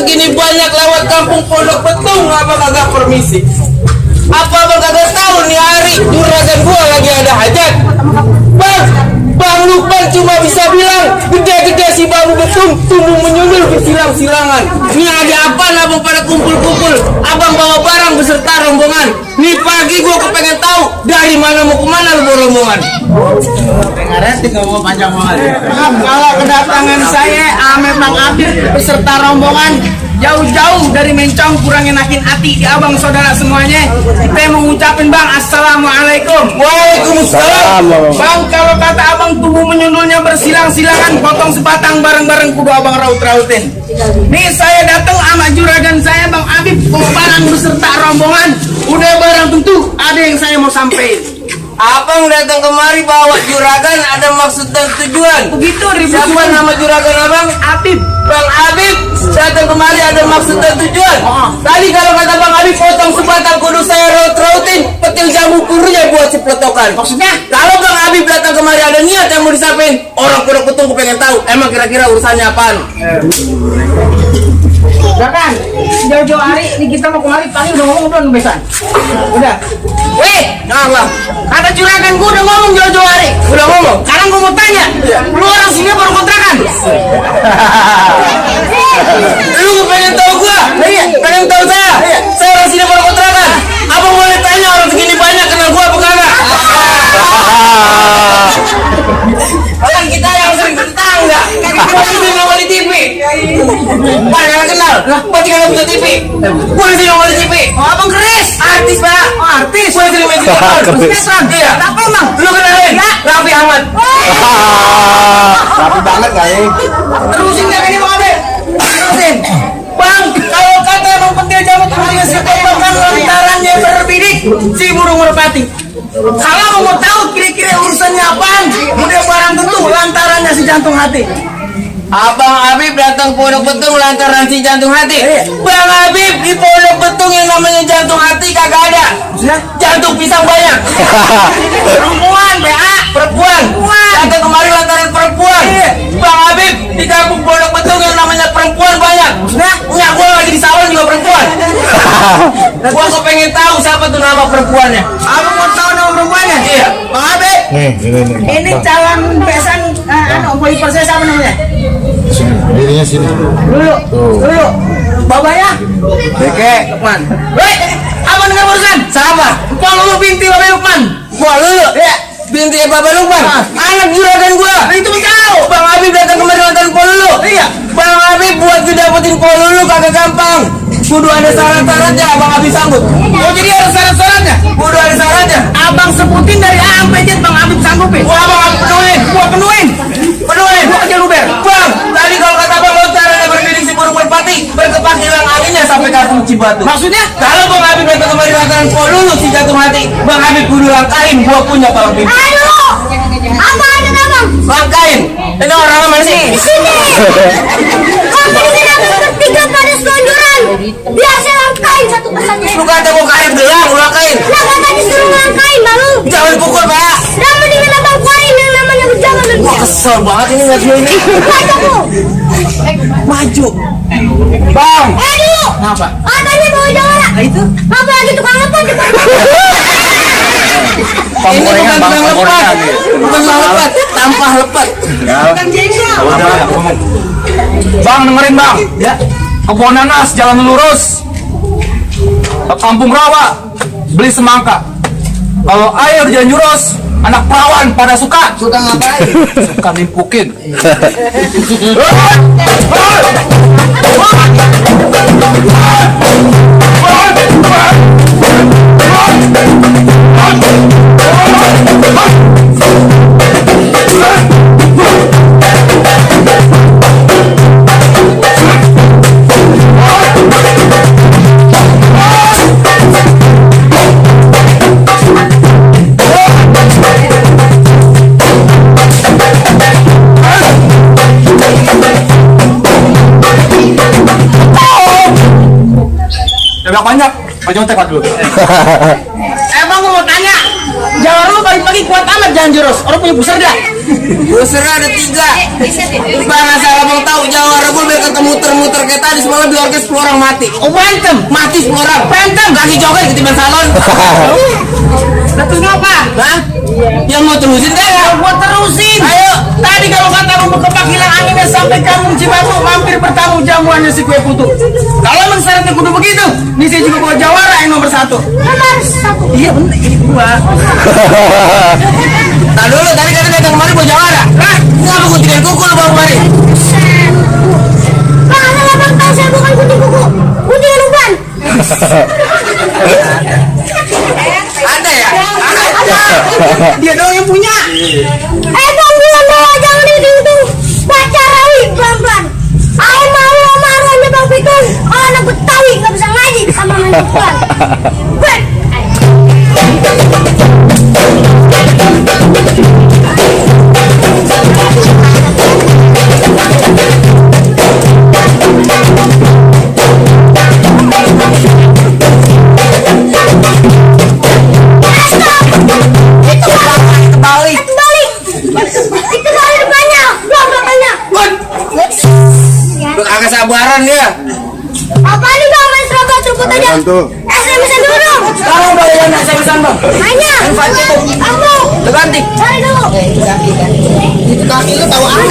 segini banyak lewat kampung Pondok Betung, abang kagak permisi. Apa abang kagak tahu nih hari juragan gua lagi ada hajat? Bang Lukman cuma bisa bilang gede-gede si Babu Betung tumbuh menyundul ke silang-silangan. Ini ada apa abang pada kumpul-kumpul? Abang bawa barang beserta rombongan. Nih pagi gua kepengen tahu dari mana mau kemana lu bawa rombongan. Pengaretin ngomong panjang banget. Kalau kedatangan saya Ahmed Bang Abid beserta rombongan jauh-jauh dari Mencong, kurang enakin hati di abang saudara semuanya. Kita mau ngucapin bang assalamualaikum. Waalaikumsalam. Bang, kalau kata abang tubuh menyundulnya bersilang-silangan, potong sebatang bareng-bareng kudu abang raut-rautin. Nih saya datang sama juragan saya Bang Abib bawa barang beserta rombongan. Udah barang tentu ada yang saya mau sampaikan. Abang datang kemari bawa juragan ada maksud dan tujuan. Begitu ribut. Siapa nama juragan abang? Abib. Bang Abib datang kemari ada maksud dan tujuan. Tadi kalau kata Bang Abib potong sebatang kudu saya raut-rautin, petil jamu kurunya buat si peletokan. Maksudnya? Kalau Bang Abib datang kemari ada niat yang mau disampaikan, orang Pondok Betung pengen tahu emang kira-kira urusannya apaan. Udah kan, jauh-jauh hari ini kita mau kemari paling udah ngomong belum besan? Udah. Weh, Nah, kata juragan gua udah ngomong jauh-jauh hari. udah ngomong. Sekarang gua mau tanya, lu orang sini baru kontrakan? Lu pengen tahu gua? Pengen tahu saya? Saya orang sini baru kontrakan. Abang boleh tanya orang segini banyak kenal gua apa kagak? Kan kita yang sering bertetangga. Gua di sini nongol di TV. Banyak yang kenal. Berarti kagak punya TV. Gua di sini nongol di TV. Oh, abang keris. Artis pak. Oh, artis. Gua di sini main sinetron. Sinetron. Iya. Apa emang? Lu kenalin? Raffi Ahmad. Rapi banget gak ya? Terusin yang ini Bang Abib. Terusin. Bang, kalau kata emang pentil jamu tubuhnya si potongan lantarannya berbidik si burung merpati. Kalau mau tahu kira-kira urusannya apaan, udah barang tentu lantarannya si jantung hati. Abang Habib datang Pondok Betung lantaran si jantung hati. Bang Habib di Pondok Betung yang namanya jantung hati kagak ada. Jantung pisang banyak. Perempuan, BA. Perempuan. Datang kemari lantaran perempuan. Bang Habib di kampung Pondok Betung yang namanya perempuan banyak. Nyak gua lagi di sawah juga perempuan. Gua kepengen tahu siapa tuh nama perempuannya. Abang mau tahu nama perempuannya? Iya. Bang Abib. Nih, Ini calon besan voiper saya siapa namanya? sini, dirinya sini. Dulu. Babanya? Deke, Lukman. Weh, apa dengan urusan? Siapa? Empok lu binti Bapak Lukman. Gua lu. Ya. Binti Bapak Lukman. Anak juragan gua. Itu tahu. Bang Habib datang kemari lantaran pol lu. Iya. Bang Habib buat dapetin pol lu kagak gampang. Kudu ada syarat-syaratnya Bang Habib sanggup. Oh, jadi ada syarat-syaratnya? Kudu ada syaratnya. Abang sebutin dari A sampai Z Bang Abib sanggupin. Wah Bang Habib penuhin. Gua penuhin. Penuhin. Gua aja luber. Bang, tadi kalau kata Bang lontarannya berbidik si burung merpati, berkepak hilang anginnya sampai kampung Cibatu. Maksudnya? Kalau Bang Habib datang kemari lantaran pol lu si jatuh hati, Bang Habib kudu langkain gua punya Bang Habib. Ayo, apa aja abang? Langkain. Ini orangnya mana sih? Di sini. Kamu ini aku bertiga pada selonjoran. Biar saya langkain satu persatu. Lu kata gua kain gelang, lu langkain. Lah kata disuruh langkain baru. Jangan dipukul Pak. Dan mendingan abang kuarin yang namanya berjalan dan Wah kesel banget ini lihat ini. kamu. Maju. Bang. Dulu. Kenapa? Katanya bawa jawara. Itu? Apa lagi tukang lepas depan? Ini bukan tukang lepat. Bukan tukang lepat, tampah lepat. Bukan jengkol. Bang, dengerin bang. Ya. Kebun nanas, jalan lurus. Ke Kampung Rawa, beli semangka. Kalau air jalan jurus, anak perawan pada suka. Suka ngapain? Suka nimpukin. Banyak banyak, maju tek dulu. Emang gua mau tanya, jawara lu pagi-pagi kuat amat jalan jurus. Orang punya pusar dah. Busur ada 3. Bang asal abang tahu jawara gue biar ketemu muter-muter kayak tadi semalam di orkes 10 orang mati. Oh berantem. Mati 10 orang. Berantem. Lagi joget ketiban salon. Terus ngapa? Hah? Yang mau terusin kan ya? Gua terusin. Ayo. Tadi kalau kata mau ke Pakilan anginnya sampai kampung Cibatu mampir bertamu jamuannya si kue putu. Kalau emang syaratnya kudu begitu, nih saya juga bawa jawara yang nomor 1. Nomor 1. Iya bener ini gua. Nah dulu tadi kan datang kemari bawa jawara. Hah? Ngapa kuntikan kuku lu bawa kemari? Bang, salah bang, tahu saya bukan kunting kuku. Kuntingan uban. Ada ya? Dia doang yang punya. Bang, bilang bahwa jangan itu. Baca rawi pelan-pelan. Ayo mau marahnya Bang Pikun. Oh, anak Betawi nggak bisa ngaji sama main kukuan. Gue. Balik. Itu kali depannya. Belum depannya. Lu agak sabaran dia. Apa nih Bang, main serabut rumput aja. Bantu. SMS-an dulu dong. Sekarang udah yang SMS-an bang. Hanya. Kamu. Terganti. Cari dulu. Itu kaki lu tahu apa?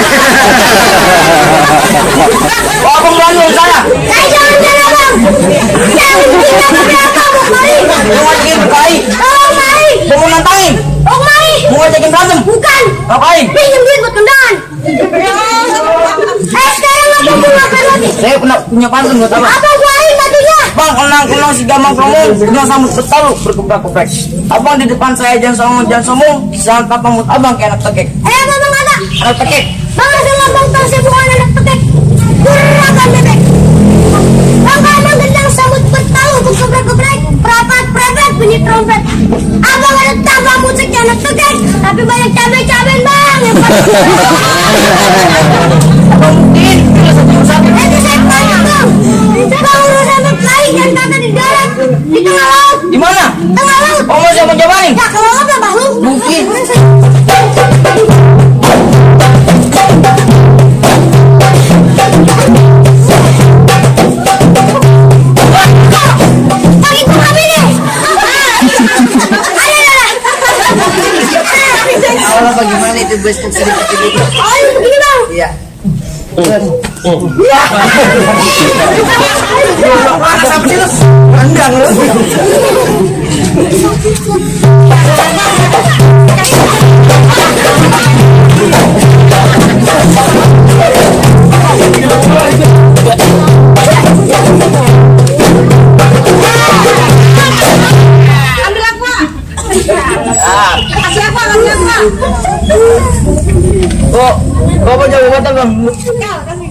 Oh, abang berani saya. Jangan jalan Bang. Jangan kita berapa Mari. Mau ngajakin berkelahi. Oh Mari. Mau nantangin. Oh Mari. Mau ngajakin berantem. Bukan. Ngapain? Pinjam duit buat undangan. Sekarang abang mau ngapain lagi? Saya punya pantun buat abang. Abang keluarin batunya. Bang, kenang si Gamang Promo, kenang sambut betalu bergeprek-geprek. Abang di depan saya jangan sombong, jangan tapang mut abang kayak anak tekek. Abang ada. Anak tekek. Bang ada lambang tahu saya bukan anak petek. Kurangkan bebek. Bang abang gendang sambut betalu bergeprek-geprek. Perapat bunyi trompet. Abang ada tambang musik kayak anak tekek, tapi banyak cabai-cabai Bang. Abang mungkin, satu. Itu saya tanya Bang. Bang urusan berkelahi dan kata di darat. Di tengah laut. Di mana? Tengah laut. Oh, mau siapa jabarin? Ya kalau apa Bang? Mungkin. Bang itu kami nih. Awalnya bagaimana itu best sedikit dulu. Oh ini begini Bang. Iya. Ada apa sih lu? Pandang lu. Ambil aqua. Kasih aqua, kasih aqua. Oh, bapak jauh bang. Ya, kasih